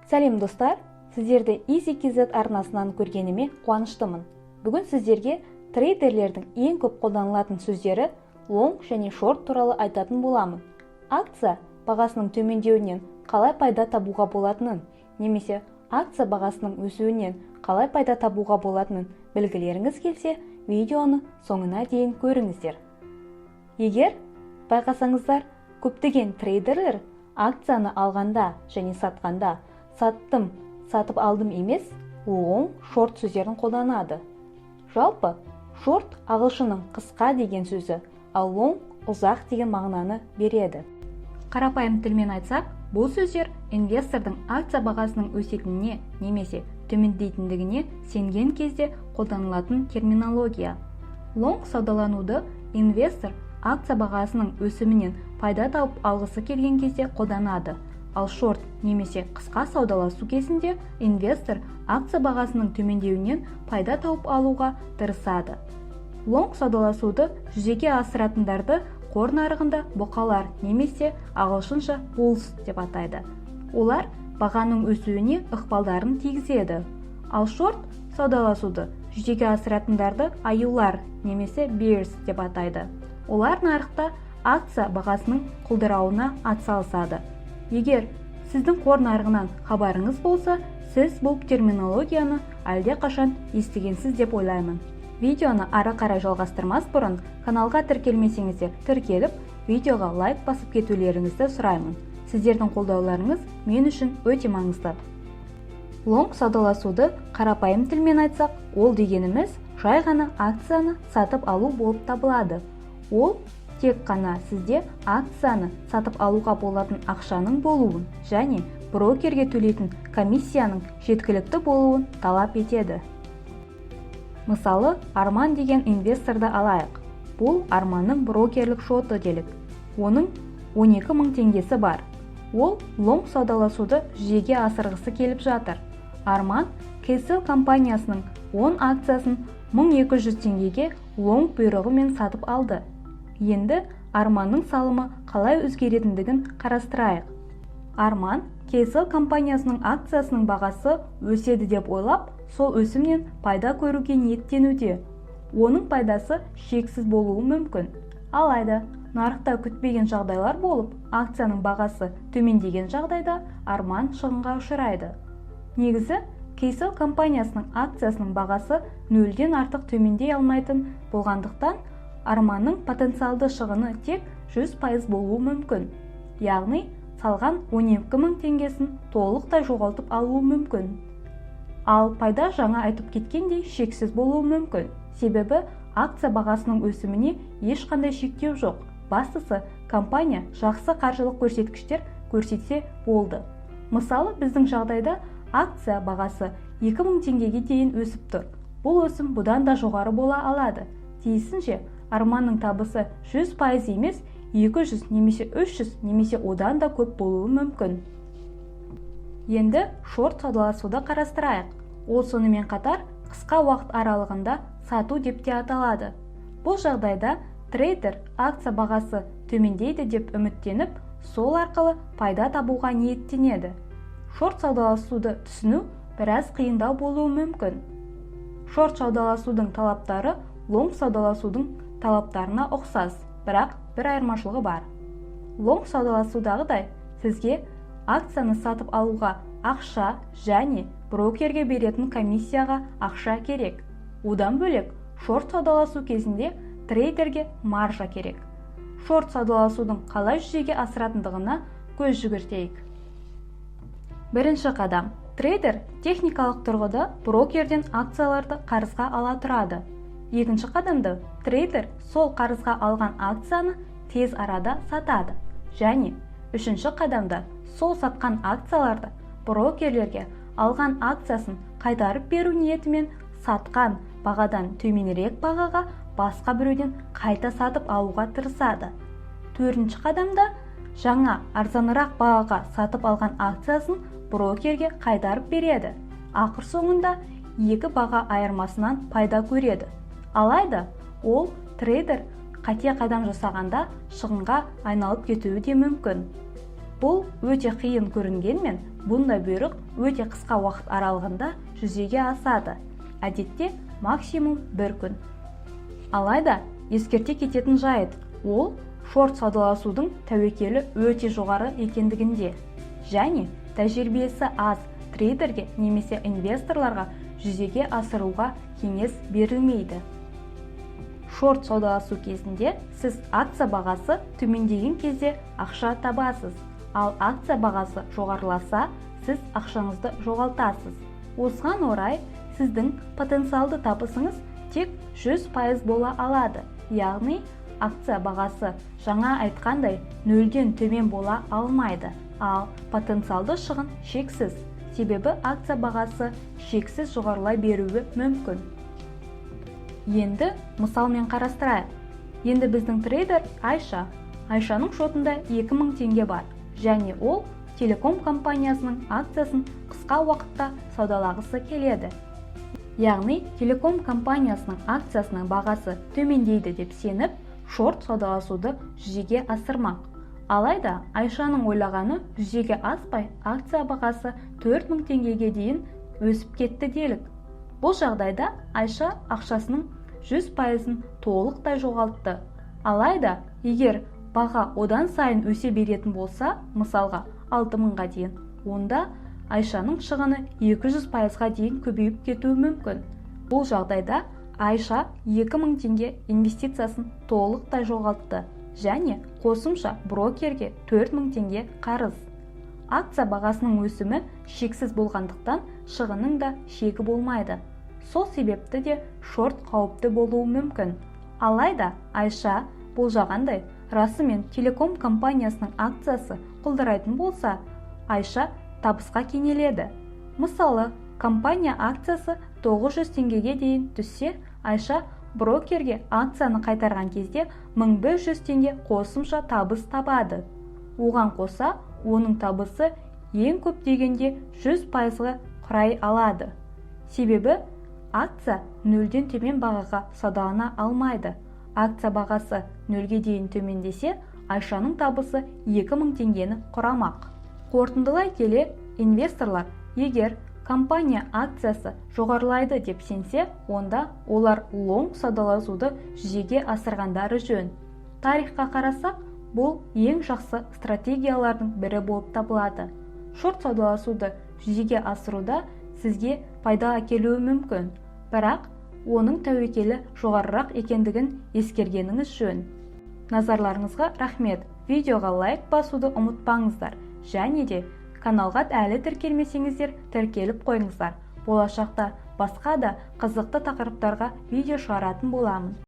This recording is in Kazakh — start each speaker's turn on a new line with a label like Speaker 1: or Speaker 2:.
Speaker 1: Сәлем, достар! Сіздерді Easy KZ арнасынан көргеніме қуаныштымын. Бүгін сіздерге трейдерлердің ең көп қолданылатын сөздері лонг және шорт туралы айтатын боламын. Акция бағасының төмендеуінен қалай пайда табуға болатынын немесе акция бағасының өсуінен қалай пайда табуға болатынын білгілеріңіз келсе, видеоны соңына дейін көріңіздер. Егер байқасаңыздар, көптеген трейдерлер акцияны алғанда және сатқанда саттым, сатып алдым емес, лонг, шорт сөздерін қолданады. Жалпы, шорт ағылшынның қысқа деген сөзі, ал лонг ұзақ деген мағынаны береді. Қарапайым тілмен айтсақ, бұл сөздер инвестордың акция бағасының өсетініне немесе төмендейтіндігіне сенген кезде қолданылатын терминология. Лонг саудалануды инвестор акция бағасының өсімінен пайда тауып алғысы келген кезде қолданады. Ал шорт немесе қысқа саудаласу кезінде инвестор акция бағасының төмендеуінен пайда тауып алуға тырысады. Лонг саудаласуды жүзеге асыратындарды қор нарығында бұқалар немесе ағылшынша bulls деп атайды. Олар бағаның өсуіне ықпалдарын тигізеді. Ал шорт саудаласуды жүзеге асыратындарды аюлар немесе bears деп атайды. Олар нарықта акция бағасының құлдырауына атсалысады. Егер сіздің қор нарығынан хабарыңыз болса, сіз бұл терминологияны әлдеқашан естігенсіз деп ойлаймын. Видеоны ары қарай жалғастырмас бұрын каналға тіркелмесеңіздер, тіркеліп, видеоға лайк басып кетулеріңізді сұраймын. Сіздердің қолдауларыңыз мен үшін өте маңызды. Лонг саудаласуды қарапайым тілмен айтсақ, ол дегеніміз жай ғана акцияны сатып алу болып табылады. Ол тек қана сізде акцияны сатып алуға болатын ақшаның болуын және брокерге төлейтін комиссияның жеткілікті болуын талап етеді. Мысалы, Арман деген инвесторды алайық. Бұл Арманның брокерлік шоты делік. Оның 12 мың теңгесі бар. Ол лонг саудаласуды жүзеге асырғысы келіп жатыр. Арман Kcell компаниясының 10 акциясын 1200 теңгеге лонг бұйрығымен сатып алды. Енді Арманның салымы қалай өзгеретіндігін қарастырайық. Арман Kcell компаниясының акциясының бағасы өседі деп ойлап, сол өсімнен пайда көруге ниеттенуде. Оның пайдасы шексіз болуы мүмкін. Алайда нарықта күтпеген жағдайлар болып, акцияның бағасы төмендеген жағдайда Арман шығынға ұшырайды. Негізі, Kcell компаниясының акциясының бағасы нөлден артық төмендей алмайтын болғандықтан, Арманның потенциалды шығыны тек 100% болуы мүмкін. Яғни, салған 12 мың теңгесін толықтай жоғалтып алуы мүмкін. Ал пайда жаңа айтып кеткендей шексіз болуы мүмкін. Себебі акция бағасының өсіміне ешқандай шектеу жоқ. Бастысы, компания жақсы қаржылық көрсеткіштер көрсетсе болды. Мысалы, біздің жағдайда акция бағасы 2000 теңгеге дейін өсіп тұр. Бұл өсім бұдан да жоғары бола алады. Тиісінше, Арманның табысы 100% емес, 200 немесе 300 немесе одан да көп болуы мүмкін. Енді шорт саудаласуды қарастырайық. Ол сонымен қатар қысқа уақыт аралығында сату деп те аталады. Бұл жағдайда трейдер акция бағасы төмендейді деп үміттеніп, сол арқылы пайда табуға ниеттенеді. Шорт саудаласуды түсіну біраз қиындау болуы мүмкін. Шорт саудаласудың талаптары лонг саудаласудың талаптарына ұқсас, бірақ бір айырмашылығы бар. Лонг саудаласудағыдай сізге акцияны сатып алуға ақша және брокерге беретін комиссияға ақша керек. Одан бөлек, шорт саудаласу кезінде трейдерге маржа керек. Шорт саудаласудың қалай жүзеге асыратындығына көз жүгіртейік. Бірінші қадам. Трейдер техникалық тұрғыда брокерден акцияларды қарызға ала тұрады. Екінші қадамда трейдер сол қарызға алған акцияны тез арада сатады. Және үшінші қадамда сол сатқан акцияларды брокерлерге алған акциясын қайтарып беру ниетімен сатқан бағадан төменірек бағаға басқа біреуден қайта сатып алуға тырысады. Төртінші қадамда жаңа арзанырақ бағаға сатып алған акциясын брокерге қайтарып береді. Ақыр соңында екі баға айырмасынан пайда көреді. Алайда ол трейдер қате қадам жасағанда шығынға айналып кетуі де мүмкін. Бұл Бұл өте қиын көрінгенмен, бұндай бұйрық өте қысқа уақыт аралығында жүзеге асады, әдетте максимум бір күн. Алайда ескерте кететін жайт, ол шорт саудаласудың тәуекелі өте жоғары екендігінде және тәжірибесі аз трейдерге немесе инвесторларға жүзеге асыруға кеңес берілмейді. Шорт саудаласу кезінде сіз акция бағасы төмендеген кезде ақша табасыз, ал акция бағасы жоғарыласа, сіз ақшаңызды жоғалтасыз. Осыған орай сіздің потенциалды табысыңыз тек 100% бола алады, яғни акция бағасы жаңа айтқандай нөлден төмен бола алмайды, ал потенциалды шығын шексіз, себебі акция бағасы шексіз жоғарылай беруі мүмкін. Енді мысалмен қарастырайық. Енді біздің трейдер Айша. Айшаның шотында 2000 теңге бар және ол телеком компаниясының акциясын қысқа уақытта саудалағысы келеді. Яғни телеком компаниясының акциясының бағасы төмендейді деп сеніп, шорт саудаласуды жүзеге асырмақ. Алайда Айшаның ойлағаны жүзеге аспай, акция бағасы 4000 теңгеге дейін өсіп кетті делік. Бұл жағдайда Айша ақшасының 100%-ын толықтай жоғалтты. Алайда егер баға одан сайын өсе беретін болса, мысалға 6000-ға дейін, онда Айшаның шығыны 200%-ға дейін көбейіп кетуі мүмкін. Бұл жағдайда Айша 2000 теңге инвестициясын толықтай жоғалтты және қосымша брокерге 4000 теңге қарыз. Акция бағасының өсімі шексіз болғандықтан, шығынның да шегі болмайды. Сол себепті де шорт қауіпті болуы мүмкін. Алайда Айша болжағандай, расымен телеком компаниясының акциясы құлдырайтын болса, Айша табысқа кенеледі. Мысалы, компания акциясы 900 теңгеге дейін түссе, Айша брокерге акцияны қайтарған кезде 1100 теңге қосымша табыс табады. Оған қоса, оның табысы ең көп дегенде 100%-ға құрай алады. Себебі акция нөлден төмен бағаға саудалана алмайды. Акция бағасы нөлге дейін төмендесе, Айшаның табысы 2000 теңгені құрамақ. Қорытындылай келе, инвесторлар егер компания акциясы жоғарылайды деп сенсе, онда олар лонг саудаласуды жүзеге асырғандары жөн. Тарихқа қарасақ, бұл ең жақсы стратегиялардың бірі болып табылады. Шорт саудаласуды жүзеге асыруда сізге пайда әкелуі мүмкін, бірақ оның тәуекелі жоғарырақ екендігін ескергеніңіз жөн. Назарларыңызға рахмет. Видеоға лайк басуды ұмытпаңыздар және де каналға әлі тіркелмесеңіздер, тіркеліп қойыңыздар. Болашақта басқа да қызықты тақырыптарға видео шығаратын боламын.